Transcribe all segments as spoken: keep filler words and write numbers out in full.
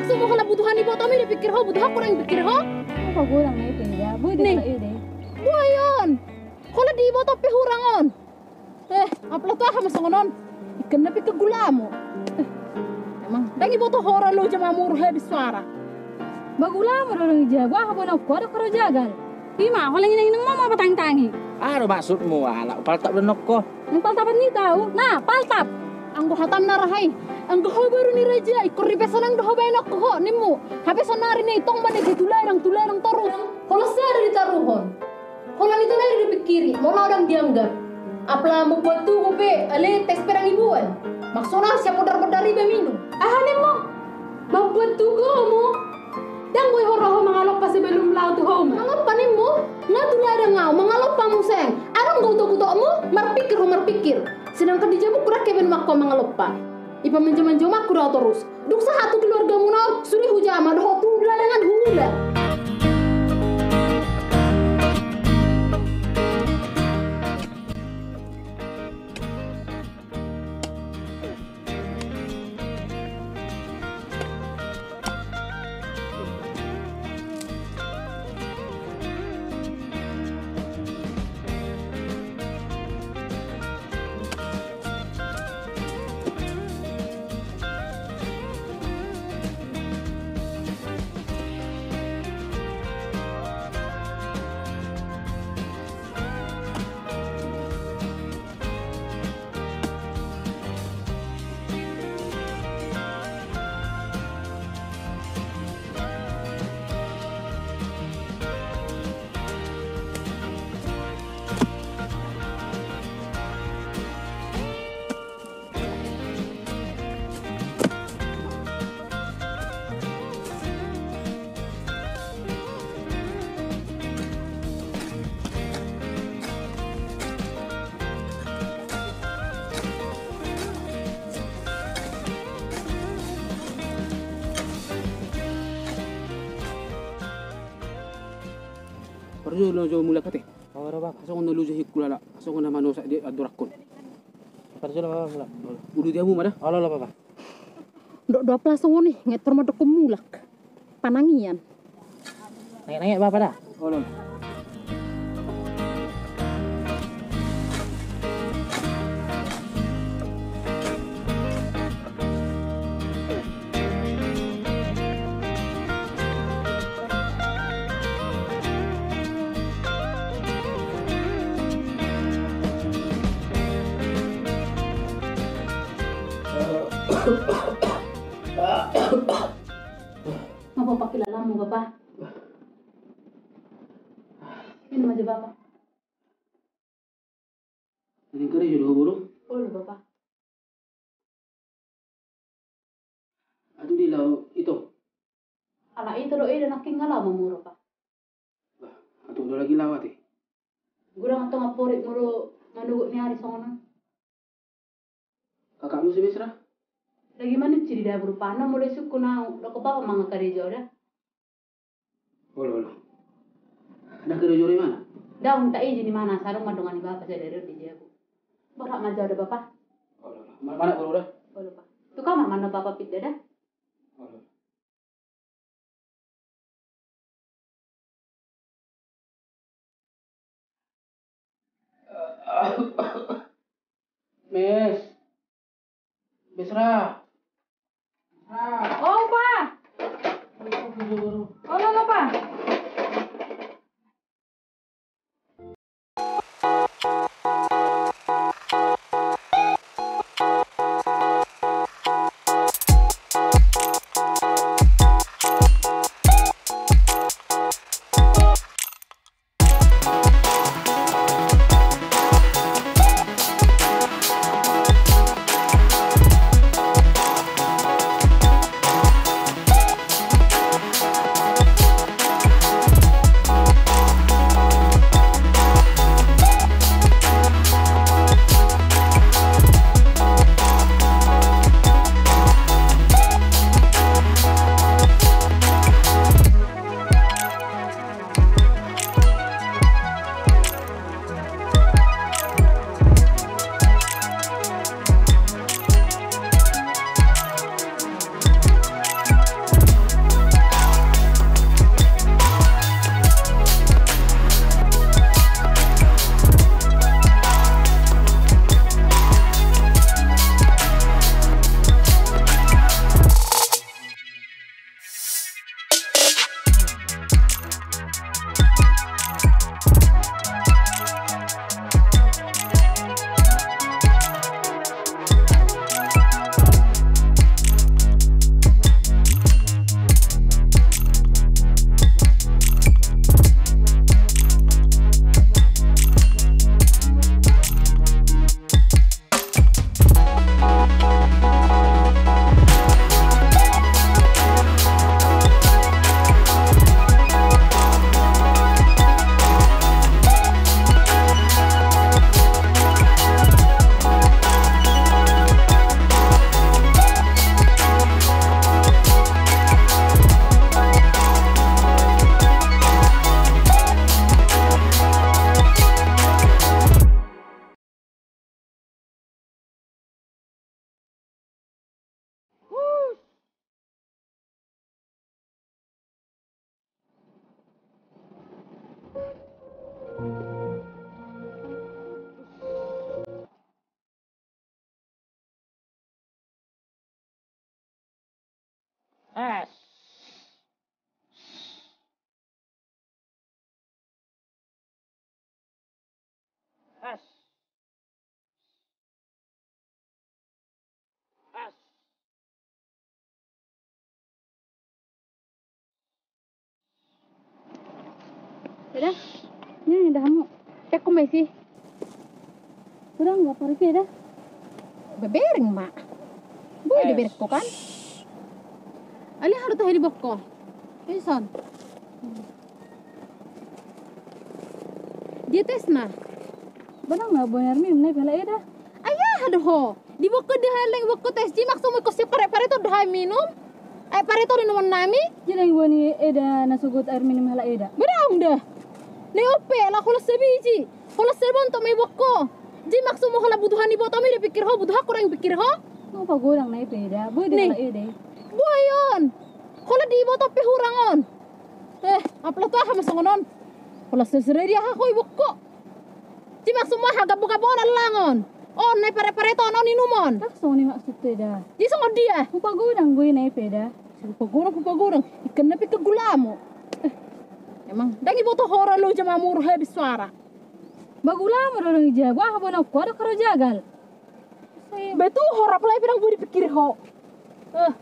Semua holan butuhan ibotom i dipikir ho, butuhan kurang dipikir ho. Apa gua orang itu ya? Gue di. Nih. Buai on. Holan di ibotom pe hurang on. Eh, apala tu aha ma songon on? Ikan na pe ke gulamu. Eh, emang ndang iboto ho ra loja mamuru habis suara. Ba gulamu do dong ija, gua aha bonokku, ada karo jagal. Ima, holan inang-inang ma patangtangi. Aha do maksudmu, ala paltap do nokko. Nang paltapan ni tau, na paltap. Anggo hatam na rahai, anggo ho boru ni raja, ingkon ripesan nang do ho baenokku ho, nimmu. Hape sonari ni tong ma na jadi tulanang, tulanang torus. Holan sada ditaruhon. Holan i tong na dipikiri, molo ndang dianggap. Apala mambuat tugu pe, ale tes pe ndang iboan. Maksudna siap bodar-bodar iba minum. Aha nimmu? Mambuat tugu ho mu? Ndang boi ho ro ho mangalompa sebelum laho tu ho uma? Mangalompa nimmu? Nga tuladang au, mangalompa muse. Adong do utok-utokmu? Marpikir ho marpikir. Sedangkan di jabukku ndang hea be nuaeng au mangalompa. Ipamanjau-manjau ma au do au torus. Dung sahat tu keluargamuna on, sude hujama dohot tu ladangan huula. Parjolo jo mulak ate. Songon na loja hikku lala, songon na manosak di andorangkon. Parjolo bapa mulak. Ulu di hamu ma da. Olo olo bapa. Ndok do apala songon i, nga tor mandok mulak. Panangian. Nangek-nangek bapa da. Olo. Nga bapa kilalamu bapa? Ini ma jo bapa. Ini kari jodoh buru. Olo bapa. Atu di laho ito. Ala ito do eda nangkin nga laho mamuru bapa. Bah, atu do lagi laho ate. Godang antong amporik molo manogot ni ari songon on. Kakakmu si Mesra? Lagi manuci di dapur bapa, na molo isungkun au, dokkon bapa mangan karejo da. Olo olo. Ada karejo di mana? Daun tak izin di mana, sarung mandongan ni bapa sadari on di jabu. Borat ma jo da bapa. Olo olo. Mana mana olo da? Olo bapa. Tu kamar ma na bapa pinda da. Olo. Mes. Mesra. Mesra. O, bapa. Olo olo bapa. Es. Es. Es. Eda, ini dah hamu. Cek ku mesi. Udah nggak pergi dah. Bebereng, Mak. Boi, eh, bebereng ko kan? Alai haru tahe di bokko. Ison. Dia tes na. Benang na bonar mi, nai pala eda. Ai aha do ho? Di bokko di haleng bokko tes, ji maksudmu ingkon sian paret-pareton do hami minum? Ai pareton do inumon nami? Jadi yang buani eda na sogot air minum halak eda. Berang dah. Nai ope, lah holan sabiji. Holan sabontok ma i bokko. Ji maksudmu holan butuhan ibotomi do pikir ho, butuhanku do dang pikir ho? Mau pagodang nai pe eda. Boi di halak eda. Boi on. Holan di iboto pe hurang on. Eh, apala tu aha ma songon on? Holan sesere di aha ho i bokko. Ji maksudmu aha, gabbo-gabbo on allangon? On nai paret-pareton, on inumon. Dang songon i maksudhu eda. Ji songon dia? Hupagodang do i nai pe eda. Hupagodang, hupagodang. Ingkon na pe ingkon gulamo. Eh, emang dang iboto ho ra loja mamuru habis suara. Ba gulamo do dang i jago, aha boanonku, adong haro jagal. Betul ho ra pala i pe dang boi dipikiri ho. Eh.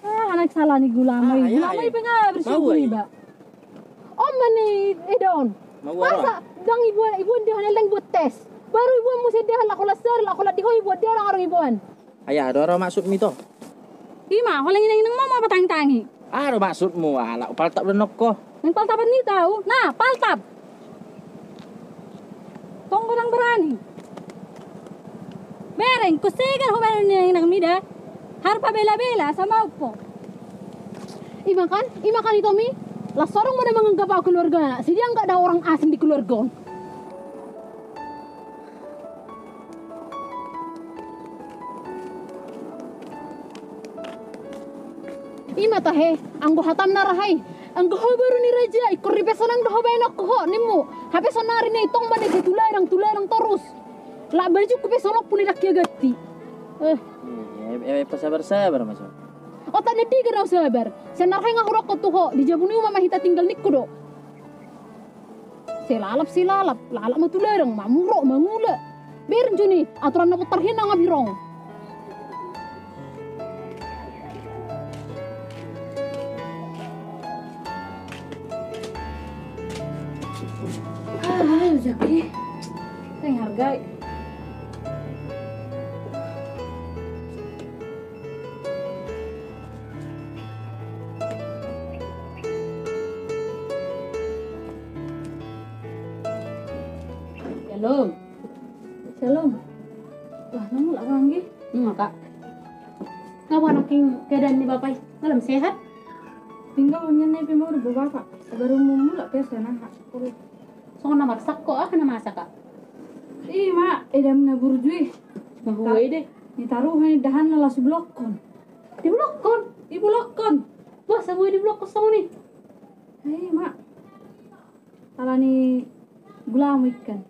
Ah, anak salah ni gulamo i. Ah, iya, gulamo i pe nga bersyukur i ba. Om mani eda on. Masa dang ibuan, ibuan dia haleng buat tes. Baru ibuan muse dia halak holan sari, halak holan di ho ibuan dia orang-orang ibuan. Ai aha do ro maksudmi to? Ima, holan inang-inang ma, ma patang-tangi. Aha do maksudmu, ala paltap do nokko. Nang paltapan ni tau, na paltap. Tong godang berani. Bereng, kusegar ho baru ni inang mida. Harpa bela-bela sama upo. Ima kan, ima kan ito mi. Las sorong mana menganggap aku keluarga. Sidi anggap dah orang asing di keluarga on. Ima tahe, anggo hatam na rahai. Anggo ho baru ni raja, ingkon ripesonan do ho baenonku ho, nimmu. Hape sonari ni tong bane ke tularang, tularang torus. Lak bajukku pe sonoppu ni dang ia ganti. Eh. Eh, eh, eh, pasabar-sabar ma so. Otak na diga na sabar. Sian na rahai nga hurokkon tu ho, di jabu ni uma ma hita tinggal ningku do. Silalap, silalap, lalap ma tularang, mamurok, mangula. Bereng jo ni, aturan na bontar hian nang abirong. Ah, rezeki. Teng hargai. Shalom. Shalom. Wah, nang mulak ho anggi? Nga, Kak. Nga boha nangkin keadaan ni Bapa i? Nga lam sehat? Tinggal nian nai pe mau do Bapa. Baru mau mulak pe sana, Kak. Songon na marsak ho, aha na masa, Kak? Ima, edam na burju i. Mahua i de. Nitaruhon i dahan na laos ibulokkon. Dibulokkon? Ibulokkon. Boasa boi dibulokkon songon i? Ima. Alani gulamo i kan.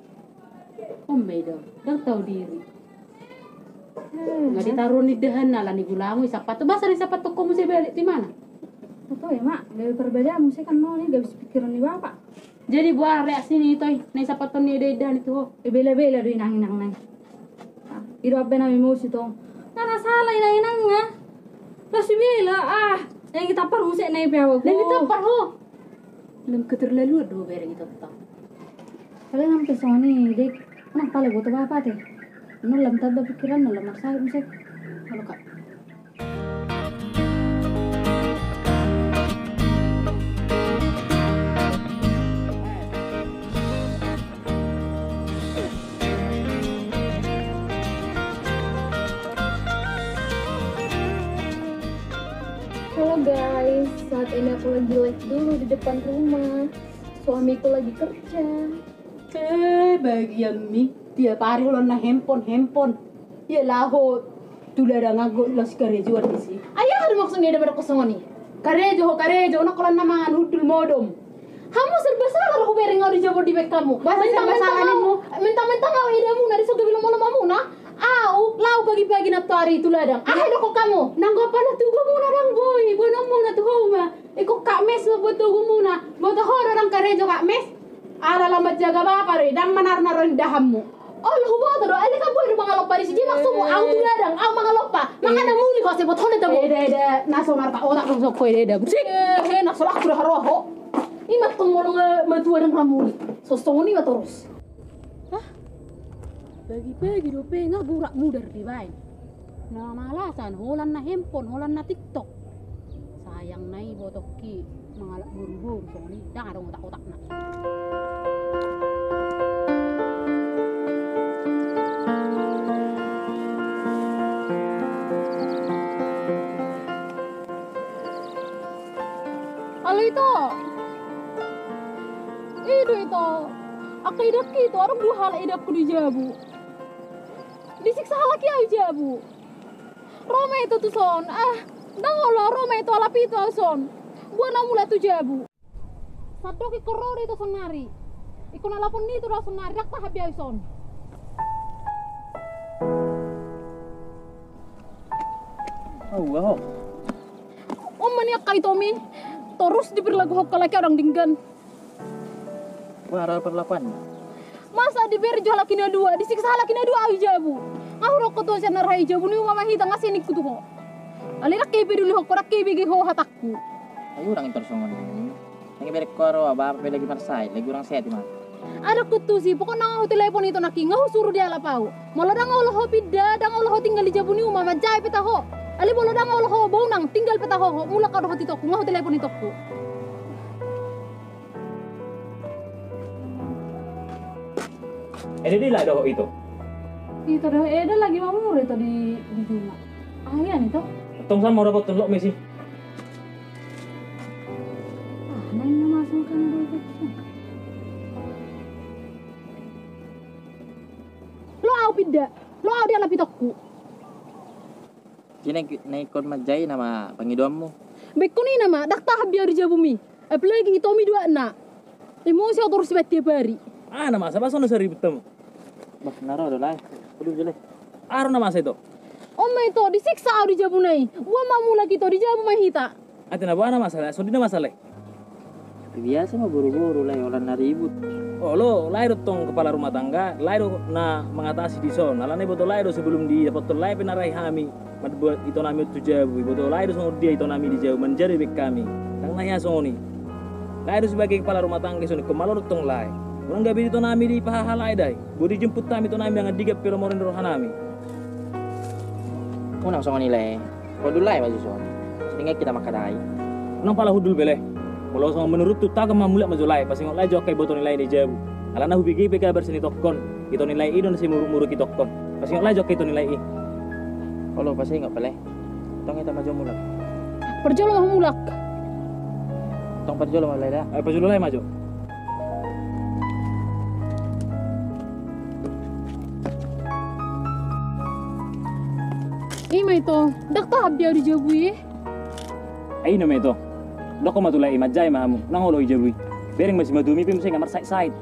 Ombe do, dang tau diri. Eh, nga ditaruhon i dahan alani gulamo i, sapat. Boasa na sapat toko muse balik tu imana? Atau ima, gabe parbadaan muse kan, no, ni gabe sipikiran ni Bapa. Jadi boha reaksi ni ito i, na isapathon ni eda i dahan i tu ho? Eh, bela-bela do inang-inang nai. Ah, i do abbe nami muse tong. Nga na sala inang-inang nga. Laos ibela, ah, naeng itampar muse nai pe au. Naeng itampar ho. Lam keterlaluan do bereng ito tong. Paling nang pe songon i, dek. Nang pala iboto Bapa te. Nang lam tamba pikiran, nang lam marsahit muse. Halo, Kak. Halo guys, saat ini aku lagi live dulu di depan rumah. Suamiku lagi kerja. Eh, bagian mi, tiap ari holan na handphone, handphone. Ia laho tu ladang anggo laos karejoan disi. Ai aha do maksud ni eda mandok songon i? Karejo ho, karejo, unang holan na mangan hundul modom. Hamu serba salah do hubereng au di jabu on dibaen hamu. Boasa serba salah nimmu? Mentang-mentang au edamu na di so gabe lomo-lomomuna. Au, laho pagi-pagi na Ari tu ladang. Aha do kok hamu? Nanggo pala tugumuna ndang boi, boanonmuna tu hauma. Ingkon Kak Mes ma buat tugumuna. Boto ho do ndang karejo Kak Mes? Ala lambat jaga bapa do i, ndang manarnaro indahanmu. Olo, huboto do, alai kan boi do mangalompa disi, jadi maksudmu au tu ladang, au mangalompa. Makana muli ho, asa diboto ho do tabo. Eda, eda, na so marta otak do so ko, eda, eda. Sik. Eh, he, na so laku do haroa ho. Ima tong molo nga matua ndang ra muli. So songon i ma torus. Hah? Pagi-pagi dope nga borat mudar dibaen. Na malasan, holan na handphone, holan na TikTok. Sayang na i botongki mangalap boru-boru songon i, ndang adong otak-otakna. Alo ito. I do ito. Angka idangki ito, adong dua halak idangku di jabu. Disiksa halak i au di jabu. Ro ma ito tu son. Ah, ndang olo, ro ma ito, alap ito au son. Boan au mulak tu jabu. Sandok ingkon ro do ito sonari. Ingkon alapon ni ito do au sonari, ndang tahan be au son. Au, au. On ma nian angka itomi. Torus diperlakuhon halak i au ndang denggan. Wah, ra parlakuanna. Masa dibereng jo halak i na dua, disiksa halak i na dua au di jabu. Nga hudok ho tu on sian na ra i jabu ni uma ma hita, nga sian ningku tu ho. Alai ndang hupedulihon ho, ndang hubege ho hatangku. Ai hurang intor songon i. Ndang ibereng ho ro, bapa pe lagi marsahit, lagi hurang sehat ima. Adong ho tusi, pokokna nga hutelepon ito nangkin, nga husuru dialap au. Molo ndang olo ho pinda, ndang olo ho tinggal di jabu ni uma, manjae pe taho. Alai molo ndang olo ho boanang, tinggal pe taho ho, mulak au dohot itongku, nga hutelepon itongku. Eda do i lae dohot ito. Ito do, eda lagi mamur ito di, di juma. Aha ian ito? Tong sama ora potong lok mesi. Ah, nai na masuk kan do ito. Lo au pinda, lo au dialap itongku. Jadi na ingkon manjae nama pangidoanmu. Ba ingkon i nama, ndang tahan be au di jabumi. Apalagi itomi duakna. Emosi au torus dibaen tiap ari. Ah, na masa ba songon na saribu tamu. Bah, na ro do lae. Aduh, jele. Aha na masa ito? On ma ito, disiksa au di jabuna i. Boan ma mulak ito, di jabu ma hita. Ate na boha na masalah, songon dia na masalah i. Biasa ma boru-boru lae, holan na ribut. Olo, lae do tong kepala rumah tangga, lae do na mangatasi dison. Alana iboto lae do sebelum didapothon lae pe na ra i hami, mambuat itonami on tu jabu. Iboto lae do songon dia itonami di jabu, manjadi baen hami. Ndang na hea songon i. Lae do sebagai kepala rumah tangga dison, ingkon malo do tong lae. Unang gabe itonami dipahaha lae da i. Boi dijemput hami itonami, mangan digan pe lomo ni rohanami. Unang songon i lae. Hundul lae ma jo songon i. Sehingga hita mangkadai. Unang pala hundul be lae. Molo songon menuruthu, tagan ma mulak ma jo lae. Pasingot lae jo angka iboto ni lae i na di jabu. Alana hubege pe kabar sian itokkon. Ito ni lae i do na sai muruk-muruk itokkon. Pasingot lae jo angka ito ni lae i. Olo, pasingot pe lae. Tong hita ma jo mulak. Parjolo ma ho mulak. Tong parjolo ma lae da. Eh, parjolo lae ma jo. I ma ito, ndang tahan be au di jabu i. Ai i nama ito. Dokkon ma tu lae i, manjae ma hamu, unang olo ho di jabu i. Bereng ma simatuami pe muse nga marsahit-sahit.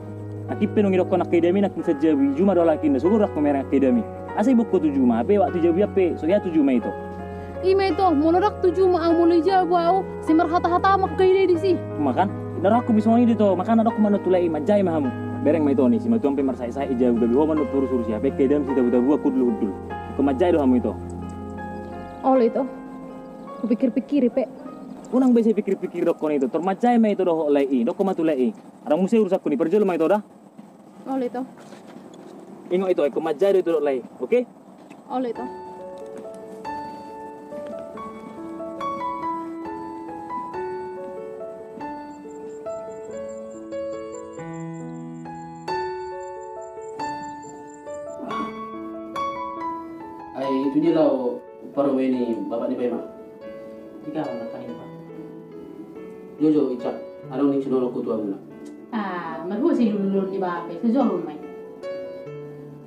Nangkin pe nunga didokkon angka idami nangkin sian jabu i, juma do halak i, na sogo do angka mereng angka idami. Asa iboan ho tu juma, hape waktu jabu i hape, so hea tu juma ito. I ma ito, molo ndang tu juma au, molo di jabu au, sai marhata-hata ma angka ida i disi. Makan, na rohangku pe songon i do ito, makana dokkon ma annon tu lae i, manjae ma hamu. Bereng ma ito ni, simatuam pe marsahit-sahit di jabu, gabe ho ma annon purus-urus i, hape angka idam sitabu-tabu hundul-hundul. Ingkon manjae do hamu ito. Olo ito. Hupikir-pikiri pe. Unang be sai pikir-pikir dokkon ito, tor manjae ma ito dohot lae i, dokkon ma tu lae i. Adong muse urusanku ni, parjolo ma ito da. Olo ito. Ingot ito, ingkon manjae do ito dohot lae i, oke? Olo ito. Ai itu dia laho parumaen ni bapak ni Paima. Tiga anak kami, Pak. Jojo, Ica, adong ni sinolongku tu hamuna. Ah, marhua siluluon ni bapak i, tu jolo ma i.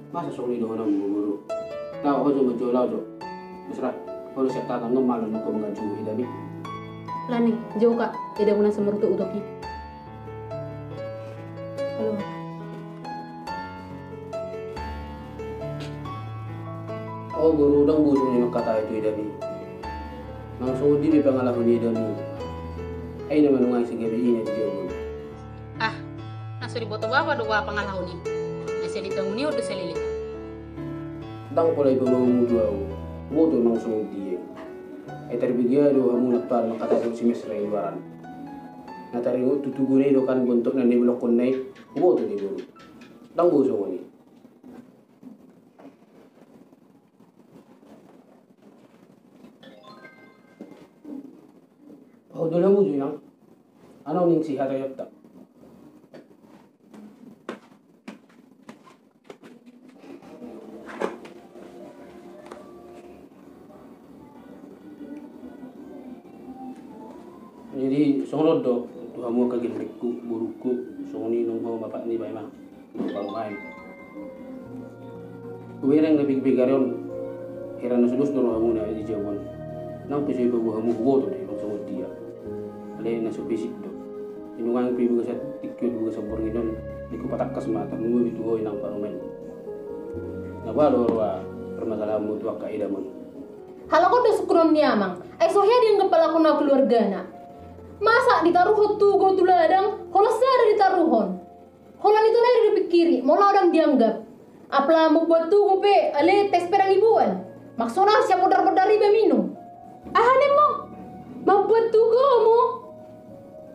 Masa songon i dohononmu, boru? Tahu ho jo, ma jo, laho jo. Mesra, ho do sian tata, nunga malo nangkok mangaju hidami. Lani, jo ka, eda muna semeru tu utoki. Halo. O boru, ndang boi songon i mangkatai tu edami. Manang songon dia pe pangalaho ni edami, ai na manungani sigabe ina di jabu on. Ah, na so diboto bapa do ba pangalahon i. Na sian i tangu ni on do saleleng. Ndang pola ipaboa hamu tu ahu, huboto manang songon dia. Ai tarbege do hamu na tar mangkatai si Mesra i luaran. Na taringot tu tugu na i do kan bontok na nibolongkon na i, huboto do i boru. Ndang boi songon i. Pahodola muju inang, anong ning si hata yotta. Jadi songon on do tu hamu angka gellengku, borungku, songon i nunga ho bapak ni bae ma. Parumaen. Hubereng na pigpig ari on, hira na so dos do rohamuna di jabu on. Nang pe so ipaboa hamu huboto do i manang songon dia. Alai na so pisik do. Inungangi pe bagasan tingki on, bagasan borngin on, di hupatangkas ma tarlumobi tu ho inang parumaen. Na boha do roha permasalahanmu tu angka edam on? Halak on do sungkunon ni amang. Ai so hea dianggap halak on na keluargana. Masa ditaruhon tugu tu ladang, holan sada ditaruhon. Holan i tona i do dipingkiri, molo au ndang dianggap. Apala mambuat tugu pe, alai tes pe ndang iboan. Maksudna sian bondar-bondar iba minum. Aha nimmu? Mambuat tugu hamu?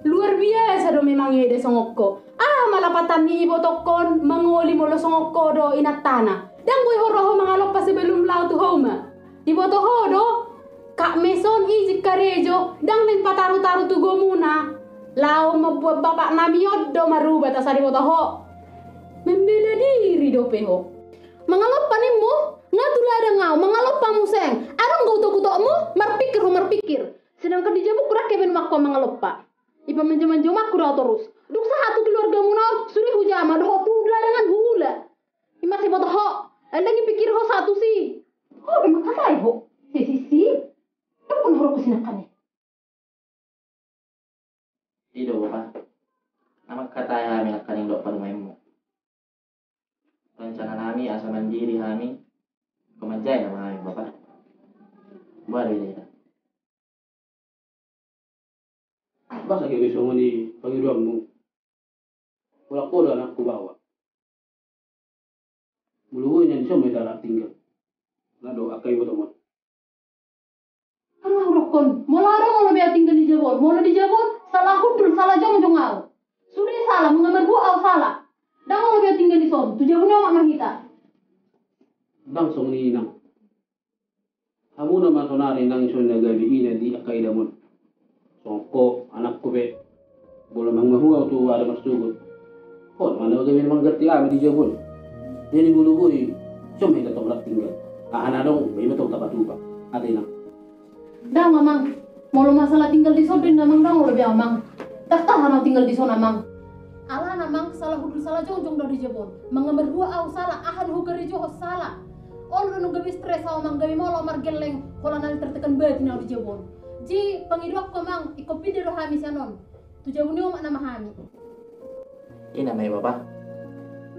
Luar biasa do memang eda songon ho. Aha ma lapatan ni ibotongkon mangoli molo songon ho do inantana? Ndang boi ho ro ho mangalompa sebelum laho tu hauma. Diboto ho do, kak meson i jingkarejo, ndang naeng pataru-taru tugumuna. Laho mambuat bapak nami on do marubat asa diboto ho. Membela diri dope ho. Mangalompa nimmu, nga tu ladang au, mangalompa muse. Adong do utok-utokmu, marpingkir ho marpingkir. Sedangkan di jabungku ndang hea be nuaengku mangalompa. Ipamanjo-manjo umakku do au torus. Dung sahat tu keluargamuna on, sude hujama, dohot tu ladang an huula. I ma sai diboto ho, ndang dipingkiri ho sahat tusi. Ho pe mangkatai ho, sisisi. Dapot na hurang ku sinangkani. I do bapa, na mangkatai hami nangkaning dohot parumaenmu. Rencana nami asa mandiri hami, manjae nama hami bapa. Boha do i da. Boasa gabe songon i pangidoanmu? Holan ho do anakku baoa. Molo boi nian dison ma hita tinggal. Na do angka ibotom on. Kan na hudokkon, molo adong olo be au tinggal di jabu on, molo di jabu on, sala hundul, sala jongjong au. Sude sala, manghamarhua au sala. Ndang olo be au tinggal dison, tu jabu ni omak ma hita. Ndang songon i inang. Hamu nama sonari nang ison na gabe ina di angka edam on. Songon ho anakku pe, molo manghamarhua au tu adat marsogot, ho nama na gabe na mangganti hami di jabu on. Jadi molo boi, ison ma hita tong rap tinggal. Aha na adong, i ma tong tapatupa. Ate inang. Ndang amang, molo masalah tinggal dison do inna amang, ndang olo be au amang. Ndang tahan au tinggal dison amang. Alana amang, sala hundul sala jongjong do au di jabu on. Manghamarhua au sala, aha na hukarejohon sala. Olo do nunga gabe stres au amang, gabe molo au margelleng, holan na tertekan batin au di jabu on. Jadi pangidoanku amang, ingkon pinda do hami sian on. Tu jabu ni omak nama hami. I nama i bapa.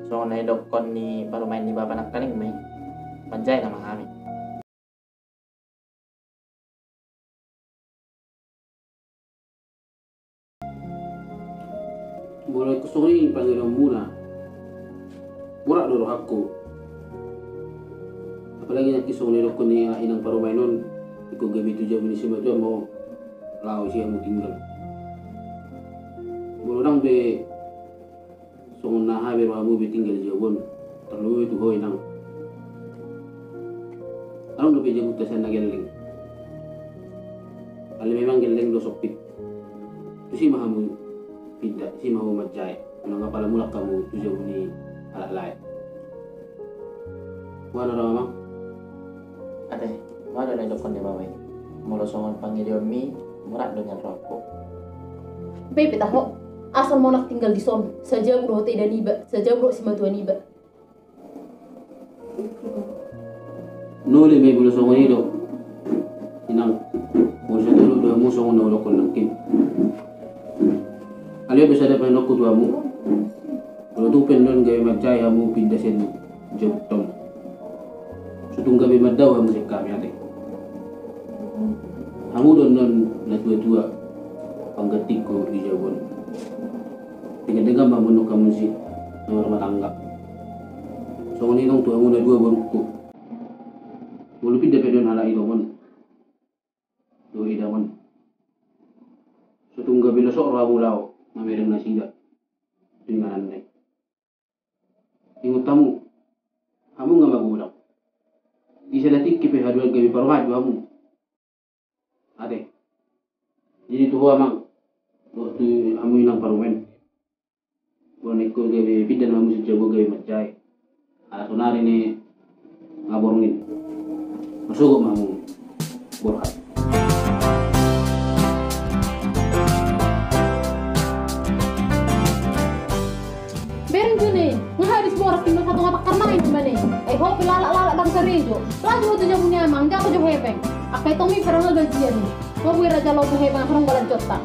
Songon na idokkon ni parumaen ni bapa nangkaning ma i. Manjae nama hami. Molo ingkon songon i pangidoanmuna, borat do rohangku. Apalagi nangkin songon na idokkon ni inang parumaen on, ingkon gabe tu jabu ni simatua ma ho, laho isi hamu tinggal. Molo ndang be songon na aha be rohamu be tinggal di jabu on, tarlumobi tu ho inang. Adong dope jabunta sian na gelleng. Alai memang gelleng do sompit. Tusi ma hamu pinda, tusi ma hamu manjae. Unang apala mulak hamu tu jabu ni halak lae. Boha na ro amang? Ate, boha do na idokkon ni bapa i? Molo songon pangidoanmi, borat do nian rohangku. Be pe taho, asal ma unang tinggal dison, sajabu dohot eda niba, sajabu dohot simatua niba. Nole ma i molo songon i do. Inang, molo so tolu do hamu songon na hudokkon nangkin. Alai on do sada pangidoanku tu hamu. Molo tung pe annon gabe manjae hamu pinda sian jabunta on, so Tung gabe mandao hamu sian hami ate. Hamu do annon na tua-tua panggantiku di jabu on. Dengan-dengan ma monok hamu si na marumah tangga. Songon i nang tu hamu na dua borungku. Molo pinda pe do on halak idaon on. Dua idaon on. So tung gabe na sok rohamu laho mamereng nasida tu inganan na i. Ingot hamu, hamu nga magodang. Di sada tingki pe haduan gabe parumaen do hamu. Ate. Jadi tu ho amang, dohot tu hamu inang parumaen. Boan ingkon gabe pinda nama musim jago gabe manjai. Ala sonari ni nga borngin. Masogot ma hamu borhat. Bereng juni, nga habis borat tinggal satu ngatak karnain mana. Ai ho pe lalak-lalak dang karejo. Laju ho tu jabu ni amang, jago jo hepeng. Akai tomi perang gajian. Mau gue raja lo hepeng, harung balan jota.